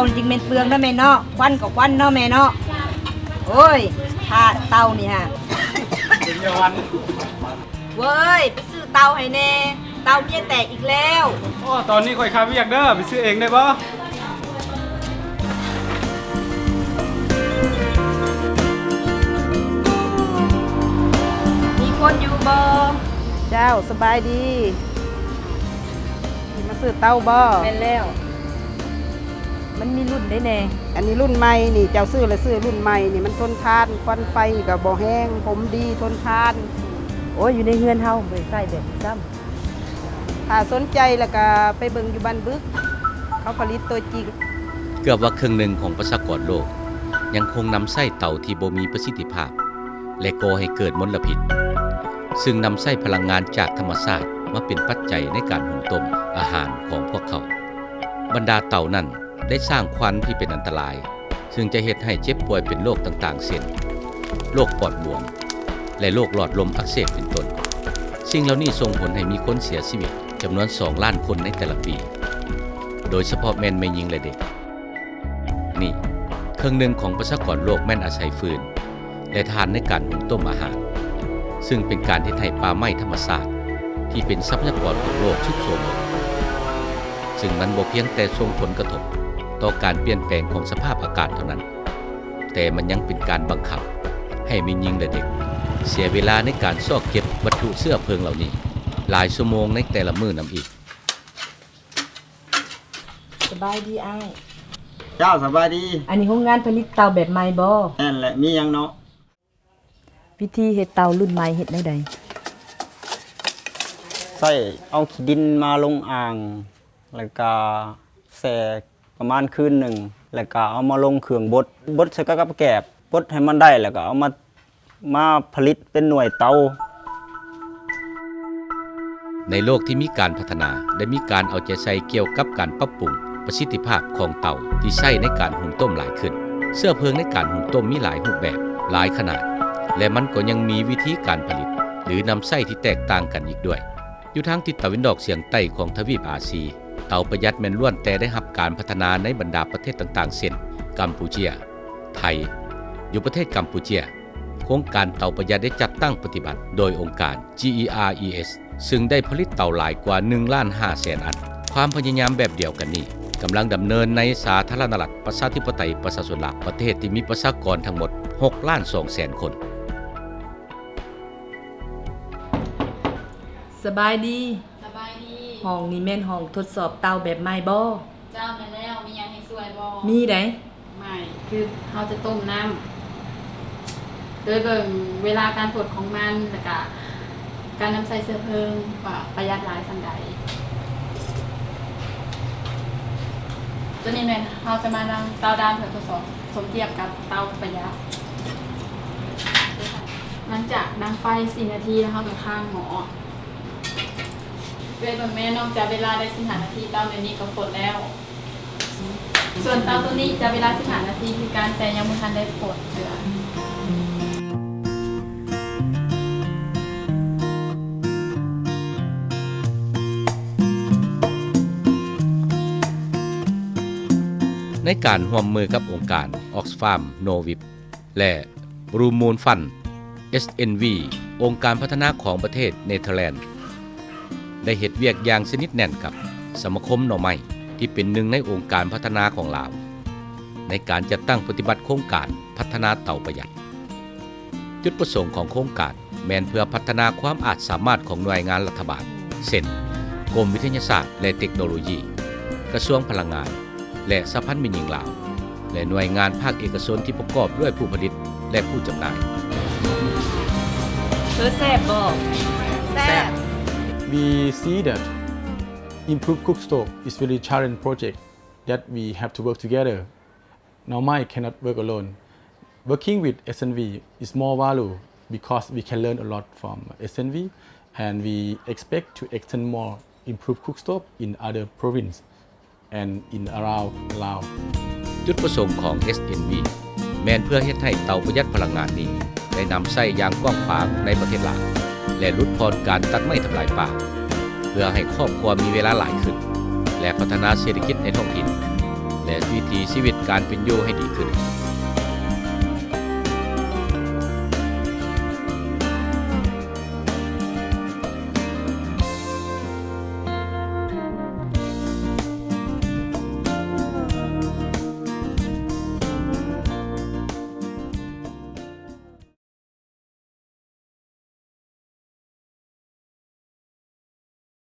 ມັນຈຶ່ງແມ່ນເປືອງເນາະແມ່ເນາະ, ຄວັນກໍຄວັນເນາະແມ່ເນາະ. ໂອ້ຍ ທາດເຕົານີ້ຫາ ເວີຍ ໄປຊື້ເຕົາໃຫ້ແດ່ ເຕົາເມຍແຕກອີກແລ້ວ. ໂອ້ ຕອນນີ້ຂ້ອຍຄາວຽກເດີ ໄປຊື້ເອງໄດ້ບໍ່? ມີຄົນຢູ່ບໍ່? ເຈົ້າ ສະບາຍດີ. ມາຊື້ເຕົາບໍ່? ແມ່ນແລ້ວ. ມັນມີລຸ້ນໃດແດ່? ອັນນີ້ລຸ້ນໃໝ່ນີ້ ເຈົ້າຊື້ລະຊື້ລຸ້ນໃໝ່ນີ້ ມັນທົນທານ, ຄວັນໄຟກໍບໍ່ແຮງ, ຜົມດີ, ທົນທານ. ໂອ້ຍ ຢູ່ໃນເຮືອນເຮົາບໍ່ໄດ້ໃຊ້ແບບນີ້ຊ້ຳ. ຖ້າສົນໃຈລະກະໄປເບິ່ງຢູ່ບ້ານບຶກ ເຂົາຜະລິດຕົວຈິງ. ເກືອບວ່າເຄິ່ງໜຶ່ງຂອງປະຊາກອນໂລກ ຍັງຄົງນຳໃຊ້ເຕົາທີ່ບໍ່ມີປະສິດທິພາບ ແລະ ກໍ່ໃຫ້ເກີດມົນລະພິດ, ຊຶ່ງນຳໃຊ້ພະລັງງານຈາກທຳມະຊາດມາເປັນປັດໄຈໃນການຫຸງຕົ້ມອາຫານຂອງພວກເຂົາ. ບັນດາເຕົານັ້ນ ໄດ້ສ້າງຄວັນທີ່ເປັນອັນຕະລາຍ, ຊຶ່ງຈະເຮັດໃຫ້ເຈັບປ່ວຍເປັນໂລກຕ່າງໆ ເຊັ່ນ ໂລກປອດບວມ ແລະ ໂລກຫຼອດລົມອັກເສບເປັນຕົ້ນ. ສິ່ງເຫຼົ່ານີ້ສົ່ງຜົນໃຫ້ມີຄົນເສຍຊີວິດຈຳນວນສອງລ້ານຄົນໃນແຕ່ລະປີ, ໂດຍສະເພາະແມ່ນແມ່ຍິງ ແລະ ເດັກ. ນີ້ ເຄິ່ງໜຶ່ງຂອງປະຊາກອນໂລກແມ່ນອາໄສຟືນ ແລະ ຖ່ານໃນການຫຸງຕົ້ມອາຫານ, ຊຶ່ງເປັນການເຮັດໃຫ້ປ່າໄມ້ທຳມະຊາດທີ່ເປັນຊັບພະຍາກອນຂອງໂລກຊຸດໂຊມລົງ. ຊຶ່ງມັນບໍ່ພຽງແຕ່ສົ່ງຜົນກະທົບຕໍ່ການປ່ຽນແປງຂອງສະພາບອາກາດເທົ່ານັ້ນ, ແຕ່ມັນຍັງເປັນການບັງຄັບໃຫ້ແມ່ຍິງ ແລະ ເດັກເສຍເວລາໃນການຊອກເກັບວັດຖຸເຊື້ອເພີງເຫຼົ່ານີ້ຫຼາຍຊົ່ວໂມງໃນແຕ່ລະມື້ນຳອີກ. ສະບາຍດີອ້າຍ. ເຈົ້າ ສະບາຍດີ. ອັນນີ້ໂຮງງານຜະລິດເຕົາແບບໃໝ່ບໍ່? ແມ່ນແຫຼະ. ມີຫຍັງເນາະ? ວິທີເຮັດເຕົາລຸ້ນໃໝ່ເຮັດແນວໃດ? ໃຊ້ເອົາຂີ້ດິນມາລົງອ່າງ ແລ້ວກະແຊ່ປະມານຄືນໜຶ່ງ ແລ້ວກະເອົາມາລົງເຄື່ອງບົດ ບົດໃສ່ກັບແກບ ບົດໃຫ້ມັນໄດ້ ແລ້ວກະເອົາມາ ມາຜະລິດເປັນໜ່ວຍເຕົາ. ໃນໂລກທີ່ມີການພັດທະນາ ໄດ້ມີການເອົາໃຈໃສ່ກ່ຽວກັບການປັບປຸງປະສິດທິພາບຂອງເຕົາທີ່ໃຊ້ໃນການຫຸງຕົ້ມຫຼາຍຂຶ້ນ. ເຊື້ອເພີງໃນການຫຸງຕົ້ມມີຫຼາຍຮູບແບບ, ຫຼາຍຂະໜາດ ແລະ ມັນກໍຍັງມີວິທີການຜະລິດ ຫຼື ນຳໃຊ້ທີ່ແຕກຕ່າງກັນອີກດ້ວຍ. ຢູ່ທາງທິດຕາເວັນອອກສຽງໃຕ້ຂອງທະວີບອາຊີ, ເຕົາປະຢັດແມ່ນລ້ວນແຕ່ໄດ້ຮັບການພັດທະນາໃນບັນດາປະເທດຕ່າງໆ ເຊັ່ນ ກຳປູເຈຍ, ໄທ. ຢູ່ປະເທດກຳປູເຈຍ, ໂຄງການເຕົາປະຢັດໄດ້ຈັດຕັ້ງປະຕິບັດໂດຍອົງການ GERES ຊຶ່ງໄດ້ຜະລິດເຕົາຫຼາຍກວ່າໜຶ່ງລ້ານຫ້າແສນອັນ. ຄວາມພະຍາຍາມແບບດຽວກັນນີ້ກຳລັງດຳເນີນໃນສາທາລະນະລັດ ປະຊາທິປະໄຕ ປະຊາຊົນລາວ, ປະເທດທີ່ມີປະຊາກອນທັງໝົດຫົກລ້ານສອງແສນຄົນ. ສະບາຍດີ. ສະບາຍດີ. ຫ້ອງນີ້ແມ່ນຫ້ອງທົດສອບເຕົາແບບໃໝ່ບໍ່? ເຈົ້າ ແມ່ນແລ້ວ. ມີຫຍັງໃຫ້ຊ່ວຍບໍ່? ມີໃດ. ໃໝ່ ຄືເຮົາຈະຕົ້ມນ້ຳ ໂດຍເບິ່ງເວລາການຟົດຂອງມັນ ແລ້ວກະການນຳໃຊ້ເຊື້ອເພີງວ່າປະຢັດຫຼາຍສ່ຳໃດ. ໂຕນີ້ແມ່ນເຮົາຈະມານັ່ງເຕົາດ່ານເພື່ອທົດສອບສົມທຽບກັບເຕົາປະຢັດ. ຫຼັງຈາກດັງໄຟສີ່ນາທີແລ້ວ ເຮົາກໍຄ້າງໝໍ້. ເອື້ອຍເບິ່ງແມ່, ນອກຈາກເວລາໄດ້ສິບຫ້ານາທີ ເຕົາແນວນີ້ກໍຟົດແລ້ວ. ສ່ວນເຕົາໂຕນີ້ຈະເວລາສິບຫ້ານາທີຄືກັນ, ແຕ່ຍັງບໍ່ທັນໄດ້ຟົດເທື່ອ. ໃນການຮ່ວມມືກັບອົງການ Oxfam Novib ແລະ Blue Moon Fund, SNV, ອົງການພັດທະນາຂອງປະເທດເນເທີແລນ ໄດ້ເຮັດວຽກຢ່າງສະໜິດແໜ້ນກັບສະມາຄົມໜໍ່ໄມ້ ທີ່ເປັນໜຶ່ງໃນອົງການພັດທະນາຂອງລາວ ໃນການຈັດຕັ້ງປະຕິບັດໂຄງການພັດທະນາເຕົາປະຢັດ. ຈຸດປະສົງຂອງໂຄງການແມ່ນເພື່ອພັດທະນາຄວາມອາດສາມາດຂອງໜ່ວຍງານລັດຖະບານ ເຊັ່ນ ກົມວິທະຍາສາດ ແລະ ເຕັກໂນໂລຢີ, ກະຊວງພະລັງງານ ແລະ ສະຫະພັນແມ່ຍິງລາວ ແລະ ໜ່ວຍງານພາກເອກະຊົນທີ່ປະກອບດ້ວຍຜູ້ຜະລິດ ແລະ ຜູ້ຈຳໜ່າຍ. ເອີ ແຊບບໍ່? ແຊບ. We see that Improve Cook Stove is really challenge project that we have to work together. Now, Mai cannot work alone. Working with SNV is more value because we can learn a lot from SNV, and we expect to extend more Improve Cook Stove in other province and in around Laos. ຈຸດປະສົງຂອງ SNV ແມ່ນເພື່ອເຮັດໃຫ້ເຕົາປະຢັດພະລັງງານນີ້ ໄດ້ນຳໃຊ້ຢ່າງກວ້າງຂວາງໃນປະເທດລາວ ແລະ ຫຼຸດຜ່ອນການຕັດໄມ້ທຳລາຍປ່າ ເພື່ອໃຫ້ຄອບຄົວມີເວລາຫຼາຍຂຶ້ນ ແລະ ພັດທະນາເສດຖະກິດໃນທ້ອງຖິ່ນ ແລະ ວິ ຖີຊີວິດການເປັນຢູ່ໃຫ້ດີຂຶ້ນ.